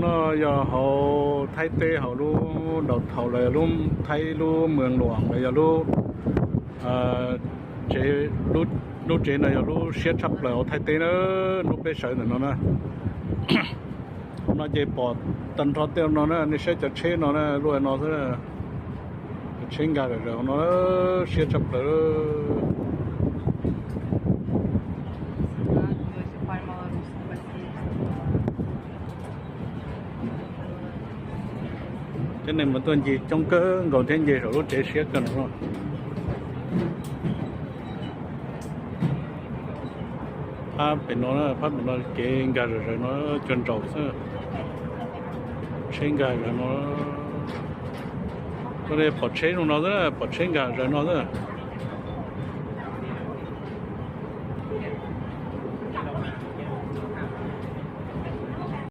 No yog hauv Thaib teb hauv lub downtown los yog lub Thaib lub Mueang Luam los yog lub tsev, lub tsev no yog lub siab tshaj plaws hauv Thaib teb na. Hnub peb sawv ntawm no na, no ces pom tag nrho tej no na, nej saib cov tsheb no na, luaj no xwb. Cov tsheb nkag zom zaws no, siab tshaj plaws. Cov neeg mas tuaj ncig coob kawg nkaus thiab, nce saum lub tsev siab kawg no. Phab pem no, phab pem no kev nkag zom zaws no, cuag nraum xwb. Tsheb nkag zaws no, pom tsheb zoo no xwb, pom tsheb nkag zaws no xwb.